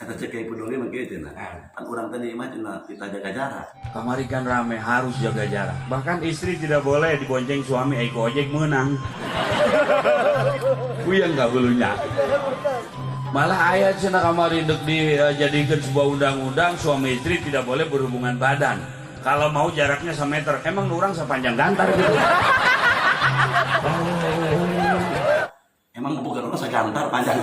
Kata cek Kiai Peduli mah kieu cenah. Pan urang tadi mah cenah kita jaga jarak. Kamari kan rame harus jaga jarak. Bahkan istri tidak boleh dibonceng suami eko ojek menang. Puyeng gak bulunya. Malah ayat cenah kamari dek dijadikan sebuah undang-undang suami istri tidak boleh berhubungan badan. Kalau mau jaraknya semeter, emang orang sepanjang gantar gitu. Emang bukan orang segantar panjang.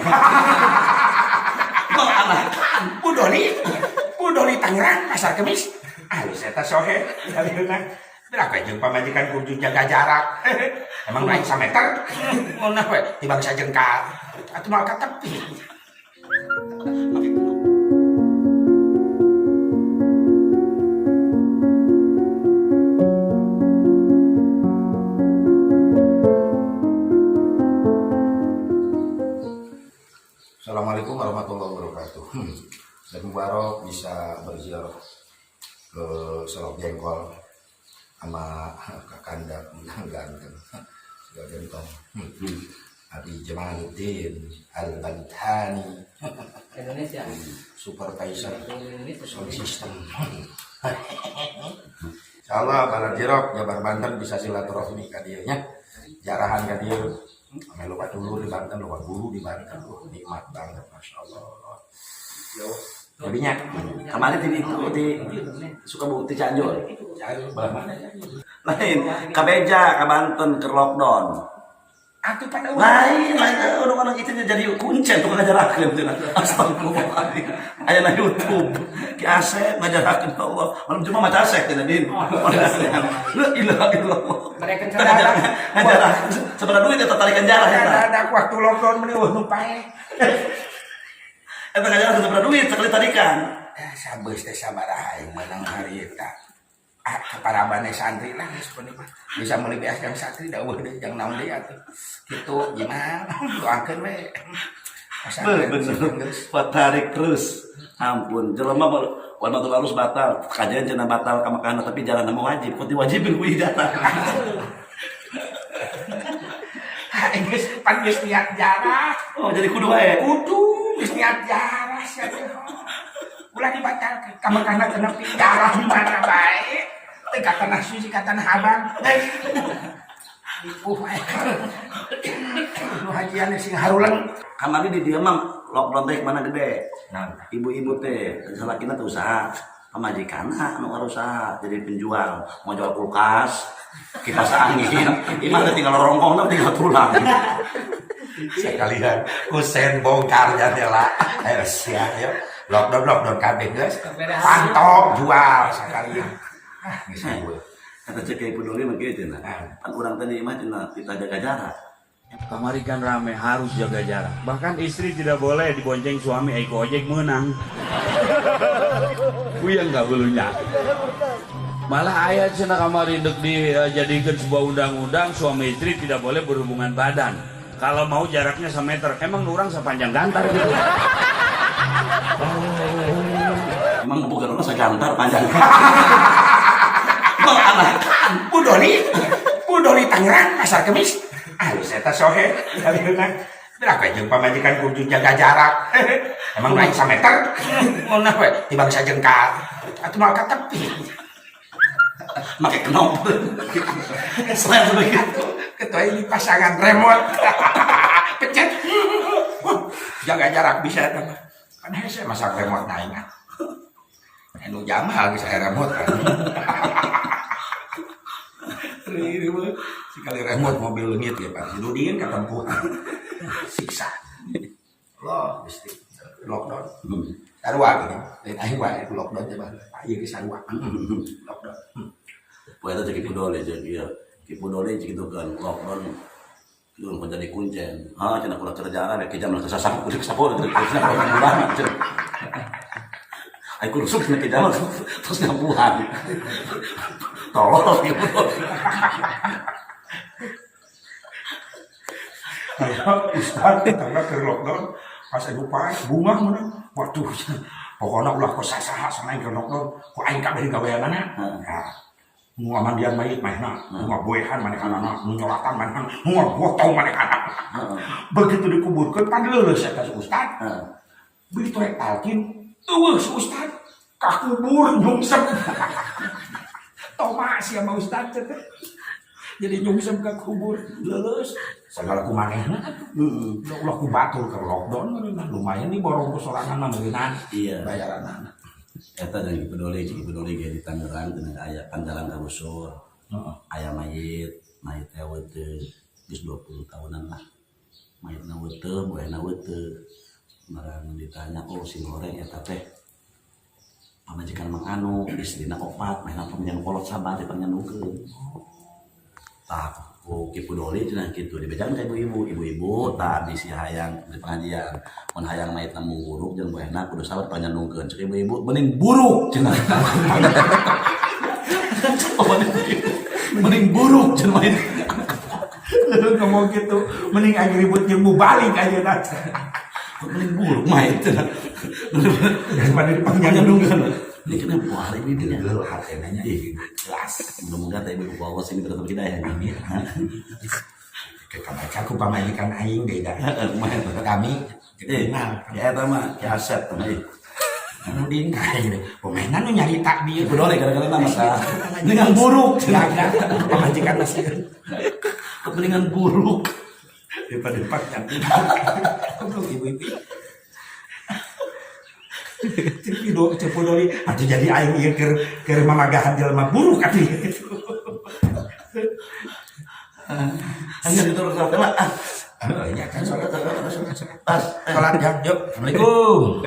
Mau anakan. Budoli Tangerang pasar Kemis. Alus eta sohe dalilna. Berapa jeung pamajikan kudu jaga jarak. Emang lain sameter. Ngeunah we tibang sajengkal. Atuh moal ka tepi. Assalamualaikum warahmatullahi wabarakatuh. Dan Mubarok bisa berziarah ke Solok Jengkol sama Kakanda yang ganteng, sudah ganteng. Abi Jamaluddin Al-Bantani Indonesia. Super Kaiser Indonesia. Sound System. Insyaallah balad jirok Jabar Banten bisa silaturahmi ka dieu nya. Jarahan ka dieu. Ame loba dulur di Banten, loba guru di Banten. Nikmat banget masyaallah. Jadinya Kemarin di itu di Sukabumi di Cianjur. cari belah mana ya? Lain ka Beja ka Banten ke lockdown. Atuh pada Lain lain orang-orang itu jadi kuncen tukang ngajarakeun cenah. Astagfirullahaladzim. Aya na YouTube. Ki Asep ngajarakeun ya Allah. Malam Jumat maca Asep cenah din. La ilaha illallah. Mereka Ngajarakeun sebenarnya duit eta tarikan jarah eta. Ada waktu lockdown meni eueuh nu pae. Eta ngajarakeun sebenarnya duit sekali tarikan. Sabeus teh sabaraha aing meunang harita. Ah, kaparabane santri lah geus mah. Bisa meuli beas jang santri da eueuh deui jang naon deui atuh. Kitu gimana? Doakeun we. Bener. Tarik terus. Ampun, jelema wal matul harus batal. Kajian cenah batal ka makana tapi jalan nama wajib. Kok diwajibin ku jarah. Geus pan geus niat jarah. Oh, jadi kudu wae. Kudu geus niat jarah sia teh. Ulah dibatalkeun. Ka makana teu nepi jarah di mana bae. Teu ka tanah suci ka tanah abang. Nu hajian sing haruleng. Kamari di dieu mah lockdown teh mana gede. Nah, Ibu-ibu teh salakina teh usaha. Pamajikanna anu usaha jadi penjual, mau jual kulkas, kipas angin. Imah teh tinggal rongkongna tinggal tulang. Sekalian kusen bongkar jendela. Ayo sia ayo. Lockdown lockdown kabeh geus. Pantau jual sekalian. Ah, geus eueuh. Kata cek Kiai Peduli mah kieu cenah. Pan urang teh di imah cenah kita jaga jarak. Kamari kan rame harus jaga jarak. Bahkan istri tidak boleh dibonceng suami eko ojek menang. Puyeng gak bulunya. Malah ayat cenah kamari dek dijadikan sebuah undang-undang suami istri tidak boleh berhubungan badan. Kalau mau jaraknya semeter, emang orang sepanjang gantar gitu. Emang bukan orang segantar panjang. Mau anakan. Budoli Tangerang pasar Kemis. Alus eta sohe dalilna. Berapa jeung pamajikan kudu jaga jarak. Emang lain sameter. Ngeunah we tibang sajengkal. Atuh moal ka tepi. Make knop. Selain begitu. Ketua ini pasangan remote. Pencet. Jaga jarak bisa eta mah. Kan hese masak remote naik. Anu jamal geus aya remote kan. Sekali remote mobil leungit ya Pak. Si Dudin katempuhan. Siksa. Loh, mesti lockdown. Sarua gini. Lain aing wae lockdown teh mah. Ieu ge sarua. Lockdown. Poe eta cek Ki Pudoli cek ieu. Ki Pudoli cek kitu kan lockdown lu mau jadi kuncen. Ah, cenah kurang kerjaan ya kijam lah kesasar kudu kesapur terus kurang bulan cenah. Ai kudu rusuk cenah kijam terus nyabuhan. Tolol Ki Pudoli. Kayak Ustaz tetangga ke lockdown pas ibu pae bunga mana. Waduh, pokoknya ulah kok sasaha sama aing ke lockdown, ku aing kabeh gaweanana. Nah, nu ngamandian mayit manehna, nu ngaboehan manehanana, nu nyolatan manehana, nu ngagotong manehanana. Begitu dikuburkeun pan leuleus eta si Ustaz. Begitu rek talkin, euweuh si ustad. Ka kubur nyungsep. Toma sia mah ustad teh. Jadi nyungsep ka kubur. Leuleus sagala ku manehna atuh. Ulah ku batur ke lockdown meureun, lumayan nih borong ku sorangan mah meureunan. Iya. Bayaranana. Eta dan Ki Peduli, Ki Peduli ge di Tangerang cenah aya panjalan karusur. Aya mayit, mayit teh teh geus 20 tahunan lah. Mayitna weteu, boehna weteu. Marang ditanya, oh si goreng eta teh pamajikan Mang Anu, istrina opat, mainan pamenyan kolot sabar dipanyandukeun. Tah, ku Ki Pudoli cenah kitu dibejakeun ka ibu-ibu, ibu-ibu tah bisi hayang di pengajian. Mun hayang mayitna mungburuk jeung boehna kudu sabar panyandungkeun. Cek ibu-ibu, mending buruk cenah. Oh, mending buruk cenah mayit. Ngomong gitu, mending aing ribut jeung balik aja. Mending buruk mayit cenah. Daripada dipanjang. Panyandungkeun. Ini kenapa hari ini dia? Geuleuh hatena nya jelas. Mudah-mudahan teh ibu Allah sini tetap hidayah. Amin. Kabaca ku pamajikan aing deui da. Lumayan. Kami Eh, kenal. ya eta mah Ki Asep mah ih. Anu ding aing deh. Pemainna nu nyarita dia. Ibu Dole gara-gara nama tah. Mendingan buruk. Ya, pamajikan masih Kepentingan buruk. Daripada panjang. Goblok ibu-ibu. Cek Pudoli, atuh jadi aing ieu keur keur mamagahan jelema buruk atuh gitu. Hanya itu terus lah. Ah, Oh, iya kan sholat, sholat, sholat, sholat. pas. Sholat ya, yuk. Assalamualaikum.